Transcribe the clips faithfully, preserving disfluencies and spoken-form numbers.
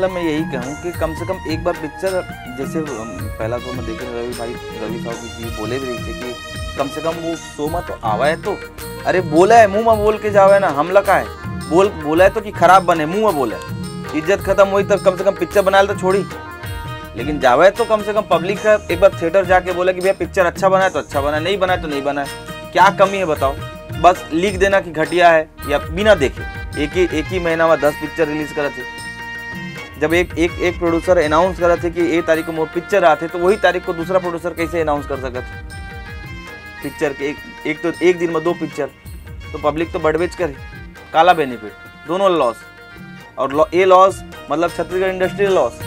मतलब मैं यही कहूँ कि कम से कम एक बार पिक्चर, जैसे अम, पहला तो मैं देखे रवि भाई, रवि साहू जी बोले भी रही थे कि कम से कम वो शो में तो आवा है तो, अरे बोला है, मुंह में बोल के जावे ना, हमला का है, बोल बोला है तो कि खराब बने, मुंह में बोला है, इज्जत खत्म हुई तब कम से कम पिक्चर बनाए तो छोड़ी, लेकिन जावे तो कम से कम पब्लिक का एक बार थिएटर जाके बोला कि भैया पिक्चर अच्छा बना है तो अच्छा बना है, नहीं बना है तो नहीं बना है, क्या कमी है बताओ। बस लिख देना कि घटिया है या बिना देखे एक ही एक ही महीना में दस पिक्चर रिलीज करत है। जब एक एक एक प्रोड्यूसर अनाउंस करत है कि ये तारीख को मोर पिक्चर आते, तो वही तारीख को दूसरा प्रोड्यूसर कैसे अनाउंस कर सकत है पिक्चर के? एक एक तो एक दिन में दो पिक्चर, तो पब्लिक तो बढ़बेच करे, काला बेनिफिट, दोनों लॉस। और लॉ- ये लॉस मतलब छत्तीसगढ़ इंडस्ट्री लॉस।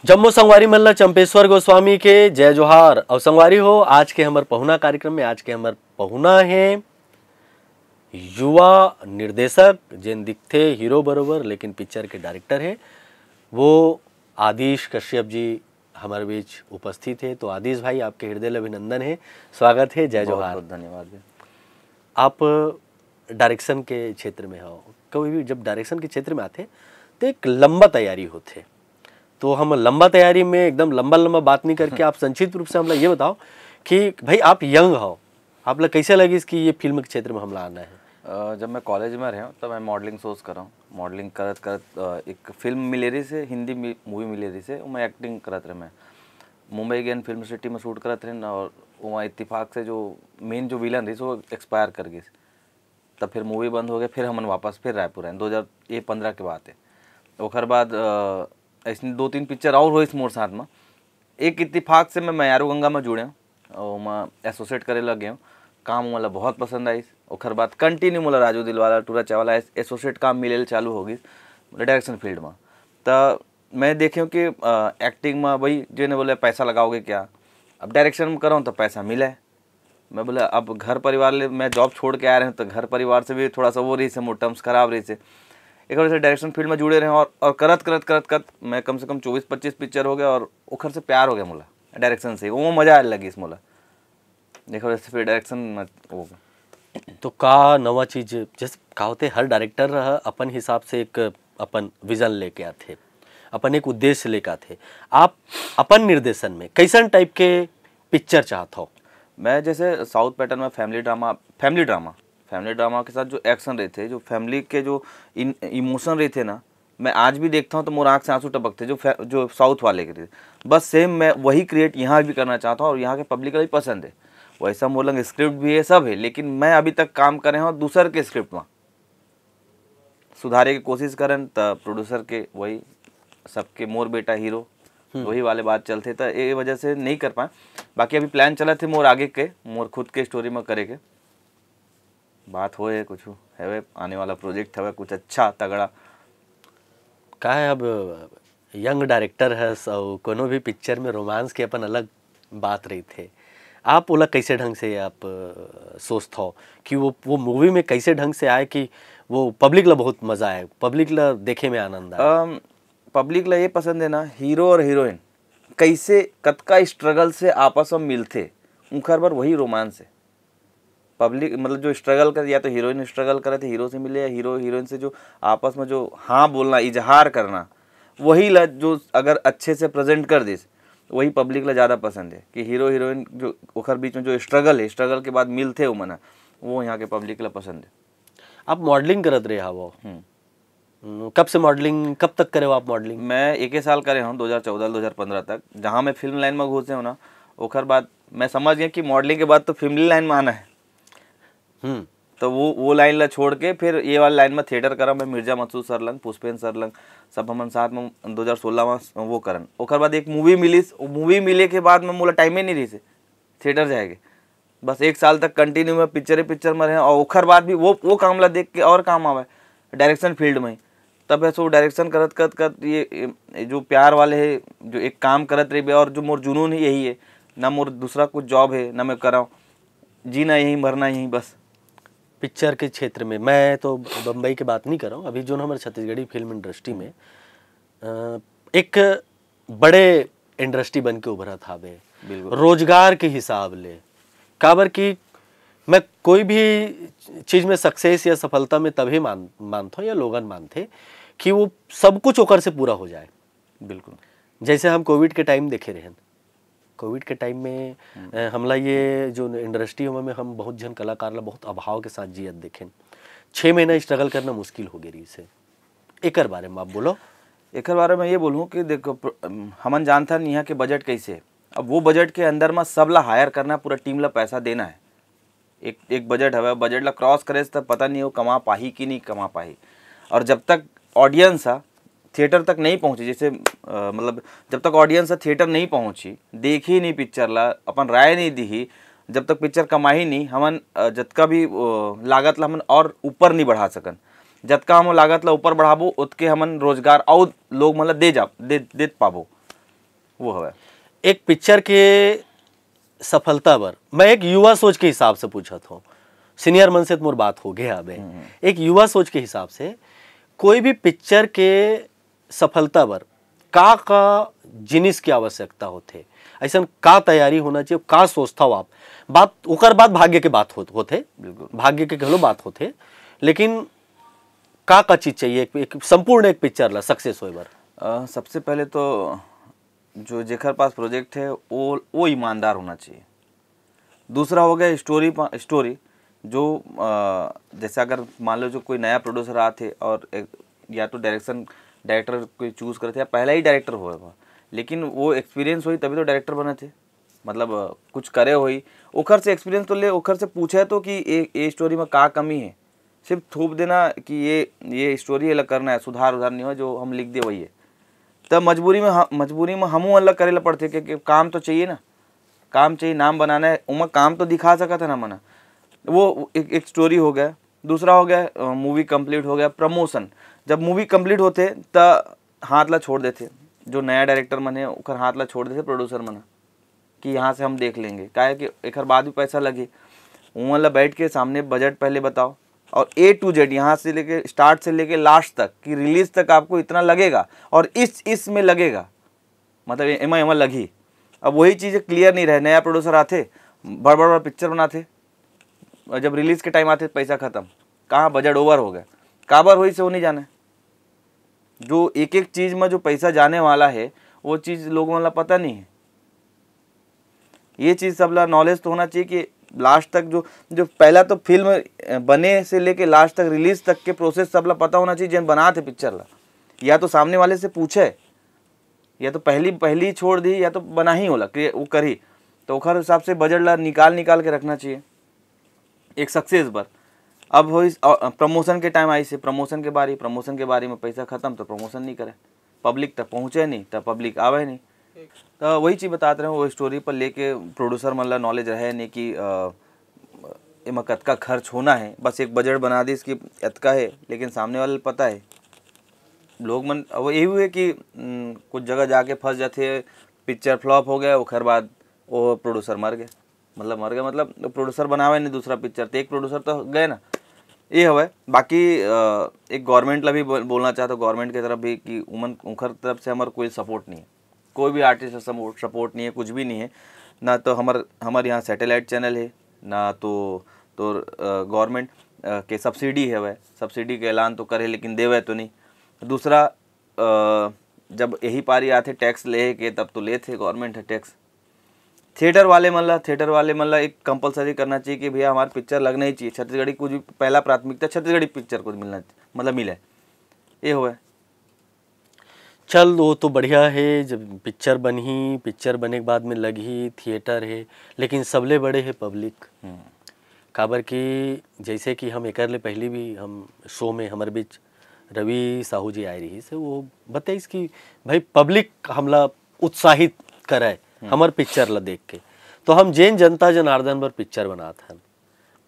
जम्मो संगवारी मन ल चंपेश्वर गोस्वामी के जय जोहार। और संगवारी हो, आज के हमर पहुना कार्यक्रम में आज के हमर पहुना है युवा निर्देशक, जेन दिखथे हीरो बरोबर, लेकिन पिक्चर के डायरेक्टर है, वो आदिश कश्यप जी हमर बीच उपस्थित है। तो आदिश भाई, आपके हृदय ले अभिनंदन है, स्वागत है, जय बहुत जोहार। बहुत धन्यवाद भैया। आप डायरेक्शन के क्षेत्र में हो, कभी भी जब डायरेक्शन के क्षेत्र में आते तो एक लंबा तैयारी होथे। तो हम लंबा तैयारी में एकदम लंबा लंबा बात नहीं करके आप संक्षिप्त रूप से हमला ये बताओ कि भाई, आप यंग हो, आप ला कैसे लगिस कि ये फिल्म के क्षेत्र में हमला आना है? अ, जब मैं कॉलेज में रहे तो मैं मॉडलिंग सोच कर रहा हूँ। मॉडलिंग करत करत अ, एक फिल्म मिले रही से, हिंदी मूवी मिले रही से, मैं एक्टिंग करत रहे। मैं मुंबई गए फिल्म सिटी में शूट करत रहे और वहाँ इत्तेफाक से जो मेन जो विलन रही वो एक्सपायर कर गई। तब फिर मूवी बंद हो गई, फिर हमन वापस फिर रायपुर आए, दो हज़ार ये पंद्रह के बात है। ओकर बाद अ, ऐसे दो तीन पिक्चर और हुई मोर साथ में। एक इत्तेफाक से मैं मयारू गंगा में जुड़े हूँ और मैं एसोसिएट करे लग गए हूँ। काम मोला बहुत पसंद आइस। ओकर बाद कंटिन्यू मोला राजू दिलवाला, टूरा चावला एस- एसोसिएट काम मिले ल चालू हो गई डायरेक्शन फील्ड में। त मैं देखे हूँ कि एक्टिंग में भाई जेने बोले पैसा लगाओगे क्या, अब डायरेक्शन में करो तो पैसा मिले। मैं बोला अब घर परिवार ले मैं जॉब छोड़ के आ रहे हैं तो घर परिवार से भी थोड़ा सा वो रही से मोर टर्म्स खराब रही से। एक वजह से डायरेक्शन फील्ड में जुड़े रहे और, और करत करत करत करत मैं कम से कम चौबीस पच्चीस पिक्चर हो गया और ओखर से प्यार हो गया मोला डायरेक्शन से, वो मजा आने लगी इस मोला। एक वजह से फिर डायरेक्शन में वो तो का नवा चीज, जैसे का होते, हर डायरेक्टर ह अपन हिसाब से एक अपन विजन लेके आथे, अपन एक उद्देश्य लेके आथे। आप अपन निर्देशन में कैसन टाइप के पिक्चर चाहत हो? मैं जैसे साउथ पैटर्न में family drama, family drama family drama के साथ जो एक्शन रहते, जो फैमिली के जो इमोशन रहते ना, मैं आज भी देखता हूँ तो मोर आँख से आंसू टपकते जो फै- जो साउथ वाले के रहते। बस सेम मैं वही क्रिएट यहाँ भी करना चाहता हूँ और यहाँ के पब्लिक का भी पसंद है। वैसा मोर लंग स्क्रिप्ट भी है, सब है, लेकिन मैं अभी तक काम करे हूँ दूसर के स्क्रिप्ट में सुधारे के कोशिश करन, त प्रोड्यूसर के वही सबके मोर बेटा हीरो वही वाले बात चलते, त ए वजह से नहीं कर पाए। बाकी अभी प्लान चलत हे मोर आगे के, मोर खुद के स्टोरी में करे के बात होए हे, कुछ हवे आने वाला प्रोजेक्ट हवे कुछ अच्छा तगड़ा। का है, अब यंग डायरेक्टर हस अउ कोनो भी पिक्चर में रोमांस के अपन अलग बात रहिथे, आप ओला कैसे ढंग से आप अ, सोचथव कि वो वो मूवी में कैसे ढंग से आए कि वो पब्लिक ला बहुत मजा आए, पब्लिक ला देखे में आनंद आए? पब्लिक ला ये पसंद है ना, हीरो और हीरोइन कैसे कतका स्ट्रगल से आपस में मिलथे, उनकर बर वही रोमांस है। पब्लिक मतलब जो स्ट्रगल कर, या तो हीरोइन स्ट्रगल करे थे हीरो से मिले, या हीरो हीरोइन से जो आपस में जो हाँ बोलना, इजहार करना, वही ला जो अगर अच्छे से प्रेजेंट कर दिस, वही पब्लिक ला ज़्यादा पसंद है कि हीरो हीरोइन जो ओखर बीच में जो स्ट्रगल है, स्ट्रगल के बाद मिलते उमन ह, वो यहाँ के पब्लिक ला पसंद है। आप मॉडलिंग करत रहे हवो। हम्म। हम्म, कब से मॉडलिंग, कब तक करे हो आप मॉडलिंग? मैं एक ही साल करे हूँ, दो हज़ार चौदह दो हज़ार पंद्रह तक, जहाँ मैं फिल्म लाइन में घुसे हूँ ना, ओकर बाद मैं समझ गया कि मॉडलिंग के बाद तो फिल्म लाइन में आना है। हम्म। तो वो वो लाइन ला छोड़ के फिर ये वाला लाइन में थिएटर करा मैं मिर्जा मसूद सर लंग, पुष्पेन सर लंग, सब हमन साथ में दो हज़ार सोलह में वो करन। ओकर बाद एक मूवी मिलिस, मूवी मिले के बाद में मोला टाइम ही नहीं रही से थिएटर जाएंगे। बस एक साल तक कंटिन्यू मैं पिक्चर ही पिक्चर में रहे और ओखर बाद भी वो वो काम ला देख के और काम आवे डायरेक्शन फील्ड में। तब ऐसे वो डायरेक्शन करत करत करत ये, ये जो प्यार वाले है, जो एक काम करत रही और जो मोर जुनून ही यही है, ना मोर दूसरा कुछ जॉब है ना मैं कराऊँ, जीना यहीं मरना यहीं बस। पिक्चर के क्षेत्र में मैं तो बम्बई के बात नहीं कर रहा हूँ, अभी जो हमारे छत्तीसगढ़ी फिल्म इंडस्ट्री में अ, एक बड़े इंडस्ट्री बन के उभरत हावे। बिल्कुल। रोजगार के हिसाब ले, काबर कि मैं कोई भी चीज में सक्सेस या सफलता में तभी मान मानता हूँ या लोगन मानते कि वो सब कुछ ओकर से पूरा हो जाए। बिल्कुल। जैसे हम कोविड के टाइम देखे रहेन, कोविड के टाइम में अ, हमला ये जो इंडस्ट्री में हम बहुत झन कलाकार ला बहुत अभाव के साथ जियत देखेन। छः महीना स्ट्रगल करना मुश्किल हो गई रही से। एकर बारे में आप बोलो। एकर बारे में ये बोलूँ कि देखो, प्र- अम, हमन जानथन यहाँ के बजट कैसे है। अब वो बजट के अंदर में सब ला हायर करना है, पूरा टीम ला पैसा देना है। एक एक बजट हवे, बजट ला क्रॉस करे से त पता नहीं वो कमा पाही कि नहीं कमा पाही। और जब तक ऑडियंस ह थिएटर तक नहीं पहुँची, जैसे अ, मतलब जब तक ऑडियंस ह थिएटर नहीं पहुँची, देखी नहीं पिक्चर ला, अपन राय नहीं दीही, जब तक पिक्चर कमाही नहीं, हमन अ, जतका भी अ, लागत ला हमन और ऊपर नहीं बढ़ा सकन। जतका हम लागत ला ऊपर बढ़ाबो, ओतके हमन रोजगार अउ लोग मन ला दे जा दे देत पाबो। वो हवे। एक पिक्चर के सफलता बर मैं एक युवा सोच के हिसाब से पूछत हूँ, सीनियर मन से तो मोर बात हो गया अबे। एक युवा सोच के हिसाब से कोई भी पिक्चर के सफलता बर का का जिनिस की आवश्यकता होथे, ऐसन का तैयारी होना चाहिए, का सोचता हो आप? बात ओकर बाद भाग्य के बात होत होथे, बिल्कुल। भाग्य के घलो बात होथे, लेकिन का का चीज चाहिए एक, एक संपूर्ण एक पिक्चर ला सक्सेस होए बर? अ, सबसे पहले तो जो जेकर पास प्रोजेक्ट है वो वो ईमानदार होना चाहिए। दूसरा हो गया स्टोरी स्टोरी जो अ, जैसे अगर मान लो जो कोई नया प्रोड्यूसर आते और एक, या तो डायरेक्शन डायरेक्टर कोई चूज करते या पहला ही डायरेक्टर होए बा, लेकिन वो एक्सपीरियंस होई तभी तो डायरेक्टर बने थे। मतलब अ, कुछ करे होई, ओखर से एक्सपीरियंस तो ले, ओखर से पूछे तो कि ये ये स्टोरी में का कमी है। सिर्फ थोप देना कि ये ये स्टोरी ये ला करना है, सुधार उधार नहीं हो जो हम लिख दे वही है। तब मजबूरी में ह- मजबूरी में हमू अलग करे ला पड़ते, क्योंकि काम तो चाहिए ना, काम चाहिए, नाम बनाना है, उमा काम तो दिखा सकत है ना मना। वो एक एक स्टोरी हो गया। दूसरा हो गया मूवी कंप्लीट हो गया, प्रमोशन। जब मूवी कंप्लीट होते त हाथ ला छोड़ देते, जो नया डायरेक्टर मन है ओकर हाथ ला छोड़ देते प्रोड्यूसर मन, कि यहाँ से हम देख लेंगे, काहे कि एकर बाद भी पैसा लगे। उमन ला बैठ के सामने बजट पहले बताओ और ए टू जेड, यहाँ से लेके स्टार्ट से लेके लास्ट तक कि रिलीज तक आपको इतना लगेगा और इस इस में लगेगा, मतलब ए- एमा एमा लगही। अब वही चीज़ क्लियर नहीं रहे, नया प्रोड्यूसर आथे, बड़ बड़ बड़ पिक्चर बनाथे, और जब रिलीज के टाइम आथे पैसा खत्म, कहाँ बजट ओवर हो गया, काबर होई से वो नहीं जाने। जो एक एक चीज़ में जो पैसा जाने वाला है वो चीज़ लोग मन ला पता नहीं है। ये चीज़ सब ला नॉलेज तो होना चाहिए कि लास्ट तक जो जो पहला तो फिल्म अ, बने से लेके लास्ट तक रिलीज तक के प्रोसेस सब ला पता होना चाहिए, जेन बनात है पिक्चर ला, या तो सामने वाले से पूछे, या तो पहली पहली छोड़ दी या तो बना ही होला कि वो करी, तो ओखर हिसाब से बजट ला निकाल निकाल के रखना चाहिए एक सक्सेस बर। अब हो प्रमोशन के टाइम आई से प्रमोशन के बारी प्रमोशन के बारी में पैसा खत्म तो प्रमोशन नहीं करे, पब्लिक तक पहुँचे नहीं तो पब्लिक आवे नहीं। तो वही चीज़ बतात रहे हूँ, वो स्टोरी पर लेके प्रोड्यूसर मन ला नॉलेज रहे नहीं कि अ, एमा कतका खर्च होना है, बस एक बजट बना दिस कि अतका है, लेकिन सामने वाले पता है। लोग मन अब यही हुए कि उम, कुछ जगह जाके फंस जाते, पिक्चर फ्लॉप हो गया, ओखर बाद वो प्रोड्यूसर मर गए, मतलब मर गए, मतलब प्रोड्यूसर बनावे नहीं दूसरा पिक्चर, तो एक प्रोड्यूसर तो गए ना। ये हवे। बाकी अ, एक गवर्नमेंट ला भी बोल- बोलना चाहता हूँ, गवर्नमेंट की तरफ भी कि उमन उनकर तरफ से हमारा कोई सपोर्ट नहीं है, कोई भी आर्टिस्ट सपोर्ट सपोर्ट नहीं है, कुछ भी नहीं है। ना तो हमार हमारे यहाँ सैटेलाइट चैनल है, ना तो तो गवर्नमेंट के सब्सिडी है, वह सब्सिडी के ऐलान तो करे लेकिन देवे तो नहीं। दूसरा अ, जब यही पारी आथे टैक्स ले के, तब तो लेथे गवर्नमेंट है टैक्स। थिएटर वाले मन ला थिएटर वाले मन ला एक कंपलसरी करना चाहिए कि भैया हमारे पिक्चर लगना ही चाहिए, छत्तीसगढ़ी कुछ भी पहला प्राथमिकता छत्तीसगढ़ी पिक्चर को मिलना, मतलब मिले, ये हुआ। चल, वो तो बढ़िया है, जब पिक्चर बनही, पिक्चर बने के बाद में लगही, थिएटर है, लेकिन सबले बड़े है पब्लिक। काबर कि जैसे कि हम एकर ले पहली भी हम शो में हमर बीच रवि साहू जी आए रही से, वो बताइस कि भाई पब्लिक हमला उत्साहित करे हमर पिक्चर ला देख के, तो हम जेन जनता जनार्दन बर पिक्चर बनात हन,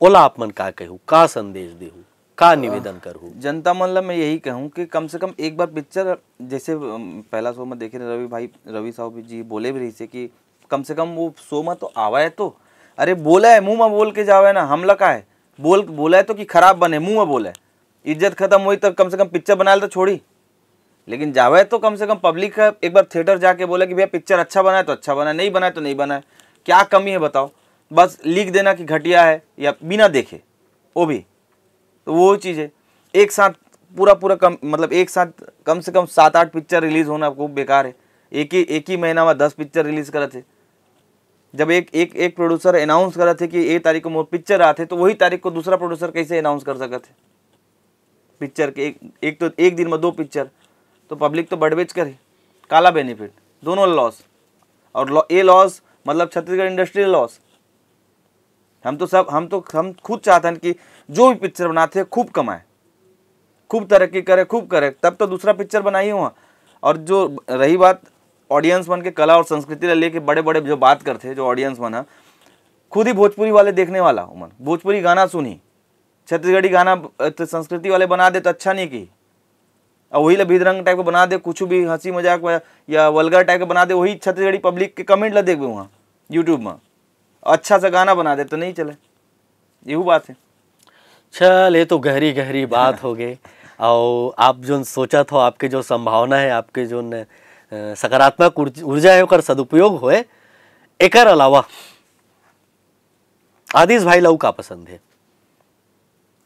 ओला आप मन का कहू, का संदेश देहू, का निवेदन करहू? जनता मन ला मैं यही कहूँ कि कम से कम एक बार पिक्चर, जैसे अम, पहला शो में देखे रहे रवि भाई, रवि साहू जी बोले भी रही से कि कम से कम वो शो में तो आवा है, तो अरे बोला है, मुंह में बोल के जावे ना, हमला का है, बोल बोला है तो कि खराब बने, मुंह में बोला है, इज्जत खत्म हुई तो कम से कम पिक्चर बना ले तो छोड़ी, लेकिन जावे तो कम से कम पब्लिक का एक बार थिएटर जाके बोले कि भैया पिक्चर अच्छा बना है तो अच्छा बना है, नहीं बना है तो नहीं बना है, क्या कमी है बताओ। बस लिख देना कि घटिया है, या बिना देखे, वो भी। तो वो चीज़ है, एक साथ पूरा पूरा कम, मतलब एक साथ कम से कम सात आठ पिक्चर रिलीज होना खूब बेकार है। एक ही एक ही महीना में दस पिक्चर रिलीज करत है। जब एक एक एक प्रोड्यूसर अनाउंस करत है कि ये तारीख को मोर पिक्चर आत है, तो वही तारीख को दूसरा प्रोड्यूसर कैसे अनाउंस कर सकत है पिक्चर के? एक एक तो एक दिन में दो पिक्चर, तो पब्लिक तो बढ़बेच करे, काला बेनिफिट? दोनों लॉस। और लॉ- ये लॉस मतलब छत्तीसगढ़ इंडस्ट्री लॉस। हम तो सब हम तो हम खुद चाहते हैं कि जो भी पिक्चर बनाते हैं खूब कमाए, खूब तरक्की करे, खूब करे, तब तो दूसरा पिक्चर बनाई हुआ। और जो रही बात ऑडियंस मन के कला और संस्कृति ला लेके बड़े बड़े जो बात करते हैं, जो ऑडियंस मन है खुद ही भोजपुरी वाले देखने वाला, उमन भोजपुरी गाना सुनी, छत्तीसगढ़ी गाना, अ, तो संस्कृति वाले बना दे तो अच्छा नहीं की, और वही ला भिदरंग टाइप के बना दे, कुछ भी हंसी मजाक वा-, या वल्गर टाइप के बना दे, वही छत्तीसगढ़ी पब्लिक के कमेंट ला देखबे वहाँ यूट्यूब में, अच्छा सा गाना बना दे तो नहीं चले। यहू बात है। चल, ये तो गहरी गहरी बात हो गई। और आप जो सोचत हो, आपके जो संभावना है, आपके जो न, अ, सकारात्मक ऊर्ज- ऊर्जा है, ओकर सदुपयोग होए। एकर अलावा आदिश भाई ला अउ का पसंद है?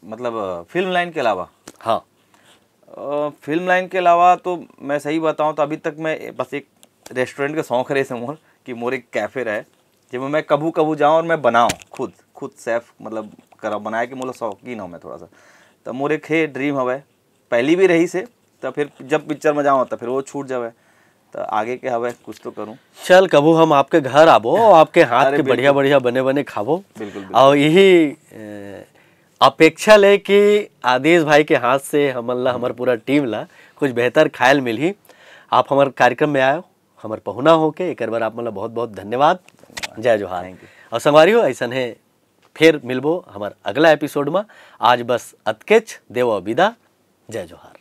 मतलब फिल्म लाइन के अलावा? हाँ। अ, फिल्म लाइन के अलावा तो मैं सही बताऊं तो अभी तक मैं बस एक रेस्टोरेंट का शौक रहे से मोर, कि मोर एक कैफे रहे, जेमा मैं कभू कभू जाऊं और मैं बनाऊं खुद, खुद शेफ मतलब करा बनाए के मोला शौकीन हूं मैं थोड़ा सा। तो मोर एक हे ड्रीम हवय, पहली भी रही से, तो फिर जब पिक्चर में जाऊं तो फिर वो छूट जावे। तो आगे के हवय कुछ तो करूं। चल, कभू हम आपके घर आबो और आपके हाथ अरे, के बिल्कुल। बढ़िया बढ़िया बने बने खाबो। बिल्कुल, बिल्कुल। और यही अ, अपेक्षा ले कि आदिश भाई के हाथ से हमन ला, हमर पूरा टीम ला कुछ बेहतर खायल मिलही। आप हमर कार्यक्रम में आयो, हमर पहुना होके, एकर बर आप मन ला बहुत बहुत धन्यवाद। जय जोहार। Thank you। और संगवारी हो, ऐसन है, फिर मिलबो हमर अगला एपिसोड में। आज बस अतकेच, देवो विदा। जय जोहार।